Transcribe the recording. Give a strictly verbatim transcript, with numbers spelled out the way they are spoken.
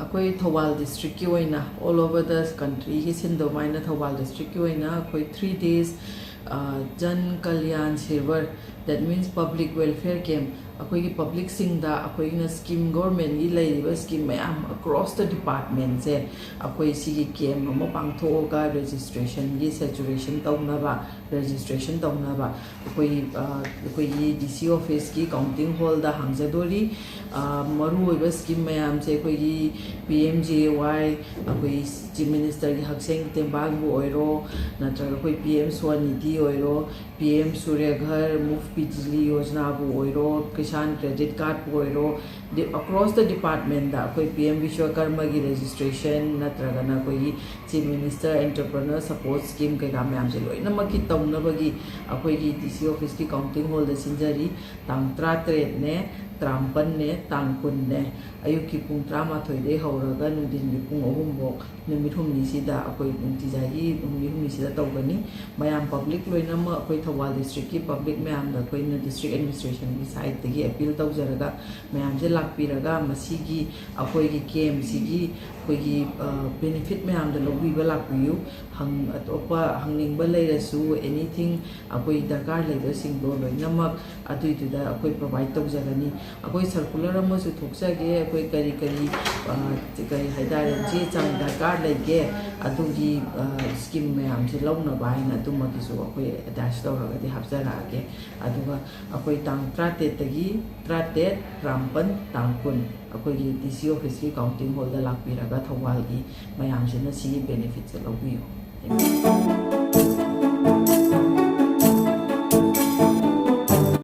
ꯑꯩꯈꯣꯏ ꯊꯧꯕꯥꯜ ꯗꯤꯁꯇ꯭ꯔꯤꯛꯀꯤ ꯑꯣꯏꯅ, all over the countryꯒꯤ ꯁꯤꯟꯗꯧꯃꯥꯏꯅ, ꯊꯧꯕꯥꯜ ꯗꯤꯁꯇ꯭ꯔꯤꯛꯀꯤ ꯑꯣꯏꯅ ꯑꯩꯈꯣꯏ three days Jan Kalyan ꯁꯦꯋꯔ, that means public welfare camp, ꯑꯩꯈꯣꯏꯒꯤ ꯄꯕ꯭ꯂꯤꯛꯁꯤꯡꯗ ꯑꯩꯈꯣꯏꯒꯤꯅ ꯁ꯭ꯀꯤꯝ, ꯒꯣꯔꯃꯦꯟꯒꯤ ꯂꯩꯔꯤꯕ ꯁ꯭ꯀꯤꯝ ꯃꯌꯥꯝ across the departmentꯁꯦ ꯑꯩꯈꯣꯏ ꯁꯤꯒꯤ ꯀꯦꯝ ꯑꯃ ꯄꯥꯡꯊꯣꯛꯑꯒ ꯔꯦꯖꯤꯁꯇ꯭ꯔꯦꯁꯟꯒꯤ ꯁꯦꯆꯨꯔꯦꯁꯟ ꯇꯧꯅꯕ, ꯔꯦꯖꯤꯁꯇ꯭ꯔꯦꯁꯟ ꯇꯧꯅꯕ ꯑꯩꯈꯣꯏ ꯑꯩꯈꯣꯏꯒꯤ ꯗꯤ ꯁꯤ ꯑꯣꯐꯤꯁꯀꯤ ꯀꯥꯎꯟꯇꯤꯡ ꯍꯣꯜꯗ ꯍꯥꯡꯖꯗꯣꯔꯤ꯫ ꯃꯔꯨꯑꯣꯏꯕ ꯁ꯭ꯀꯤꯝ ꯃꯌꯥꯝꯁꯦ ꯑꯩꯈꯣꯏꯒꯤ ꯄꯤ ꯑꯦꯝ ꯖꯤ ꯑꯦ ꯋꯥꯏ, ꯑꯩꯈꯣꯏ ꯆꯤꯐ ꯃꯤꯅꯤꯁꯇꯔꯒꯤ ꯍꯛꯁꯦꯜꯒꯤ ꯇꯦꯡꯕꯥꯡꯕꯨ ꯑꯣꯏꯔꯣ, ꯅꯠꯇ꯭ꯔꯒ ꯑꯩꯈꯣꯏ ꯄꯤ ꯑꯦꯝ ꯁ꯭ꯋꯥꯅꯤꯙꯤ ꯑꯣꯏꯔꯣ, ꯄꯤ ꯑꯦꯝ ꯁꯨꯔ꯭ꯌ ꯘꯔ, ꯃꯨꯐ ꯕꯤꯖꯂꯤ ꯌꯣꯖꯅꯥꯕꯨ ꯑꯣꯏꯔꯣ, ꯀꯤꯁꯥꯟ ꯀ꯭ꯔꯦꯗꯤꯠ ꯀꯥꯔꯗꯄꯨ ꯑꯣꯏꯔꯣ, across the departmentꯗ ꯑꯩꯈꯣꯏ ꯄꯤ ꯑꯦꯝ ꯕꯤꯁ꯭ꯋꯀꯔꯃꯒꯤ ꯔꯦꯖꯤꯁꯇ꯭ꯔꯦꯁꯟ ꯅꯠꯇ꯭ꯔꯒꯅ ꯑꯩꯈꯣꯏꯒꯤ chief minister entrepreneur support scheme ꯀꯩꯀꯥ ꯃꯌꯥꯝꯁꯦ ꯂꯣꯏꯅꯃꯛꯀꯤ ꯇꯧꯅꯕꯒꯤ ꯑꯩꯈꯣꯏꯒꯤ ꯗꯤ ꯁꯤ ꯑꯣꯐꯤꯁꯀꯤ ꯀꯥꯎꯟꯇꯤꯡ ꯍꯣꯜꯗ ꯁꯤꯟꯖꯔꯤ꯫ ꯇꯥꯡ ꯇꯔꯥꯇꯔꯦꯠꯅꯦ, ꯇꯔꯥꯃꯥꯄꯟꯅꯦ, ꯇꯥꯡ ꯀꯨꯟꯅꯦ, ꯑꯌꯨꯛꯀꯤ ꯄꯨꯡ ꯇꯔꯥꯃꯥꯊꯣꯏꯗꯒꯤ ꯍꯧꯔꯒ ꯅꯨꯡꯊꯤꯟꯒꯤ ꯄꯨꯡ ꯑꯍꯨꯝꯐꯥꯎ ꯅꯨꯃꯤꯠ ꯍꯨꯝꯅꯤꯁꯤꯗ ꯑꯩꯈꯣꯏ ꯅꯨꯡꯇꯤꯖꯥꯏꯒꯤ ꯅꯨꯃꯤꯠ ꯍꯨꯝꯅꯤꯁꯤꯗ ꯇꯧꯒꯅꯤ꯫ ꯃꯌꯥꯝ ꯄꯕ꯭ꯂꯤꯛ ꯂꯣꯏꯅꯃꯛ, ꯑꯩꯈꯣꯏ ꯊꯧꯕꯥꯜ ꯗꯤꯁꯇ꯭ꯔꯤꯛꯀꯤ ꯄꯕ꯭ꯂꯤꯛ ꯃꯌꯥꯝꯗ ꯑꯩꯈꯣꯏꯅ ꯗꯤꯁꯇ꯭ꯔꯤꯛ ꯑꯦꯗꯃꯤꯅꯤꯁꯇ꯭ꯔꯦꯁꯟꯒꯤ ꯁꯥꯏꯠꯇꯒꯤ ꯑꯄꯤꯜ ꯇꯧꯖꯔꯒ ꯃꯌꯥꯝꯁꯦ ꯂꯥꯛꯄꯤꯔꯒ ꯃꯁꯤꯒꯤ ꯑꯩꯈꯣꯏꯒꯤ ꯀꯦꯝꯁꯤꯒꯤ ꯑꯩꯈꯣꯏꯒꯤ ꯕꯦꯅꯤꯐꯤꯠ ꯃꯌꯥꯝꯗ ꯂꯧꯕꯤꯕ ꯂꯥꯛꯄꯤꯌꯨ꯫ ꯑꯇꯣꯞꯄ ꯍꯪꯅꯤꯡꯕ ꯂꯩꯔꯁꯨ, ꯑꯦꯅꯤꯊꯤꯡ ꯑꯩꯈꯣꯏ ꯗꯔꯀꯥꯔ ꯂꯩꯕꯁꯤꯡꯗꯣ ꯂꯣꯏꯅꯃꯛ ꯑꯗꯨꯏꯗꯨꯗ ꯑꯩꯈꯣꯏ ꯄ꯭ꯔꯣꯚꯥꯏꯠ ꯇꯧꯖꯒꯅꯤ꯫ ꯑꯩꯈꯣꯏ ꯁꯔꯀꯨꯂꯔ ꯑꯃꯁꯨ ꯊꯣꯛꯆꯒꯦ, ꯑꯩꯈꯣꯏ ꯀꯔꯤ ꯀꯔꯤ ꯀꯔꯤ ꯍꯥꯏꯇꯥꯔꯦ, ꯆꯦ ꯆꯥꯡ ꯗꯔꯀꯥꯔ ꯂꯩꯒꯦ, ꯑꯗꯨꯒꯤ ꯁ꯭ꯀꯤꯝ ꯃꯌꯥꯝꯁꯦ ꯂꯧꯅꯕ ꯍꯥꯏꯅ ꯑꯗꯨꯃꯛꯀꯤꯁꯨ ꯑꯩꯈꯣꯏ ꯑꯦꯇꯦꯆ ꯇꯧꯔꯒꯗꯤ ꯍꯥꯞꯆꯔꯛꯑꯒꯦ꯫ ꯑꯗꯨꯒ ꯑꯩꯈꯣꯏ ꯇꯥꯡ ꯇꯔꯥꯇꯔꯦꯠꯇꯒꯤ, ꯇꯔꯥꯇꯔꯦꯠ, ꯇꯔꯥꯃꯥꯄꯟ, ꯇꯥꯡ ꯀꯨꯟ ꯑꯩꯈꯣꯏꯒꯤ ꯗꯤ ꯁꯤ ꯑꯣꯐꯤꯁꯀꯤ ꯀꯥꯎꯟꯇꯤꯡ ꯍꯣꯜꯗ ꯂꯥꯛꯄꯤꯔꯒ ꯊꯧꯕꯥꯜꯒꯤ ꯃꯌꯥꯝꯁꯤꯅ ꯁꯤꯒꯤ ꯕꯦꯅꯤꯐꯤꯠꯁꯦ ꯂꯧꯕꯤꯌꯨ꯫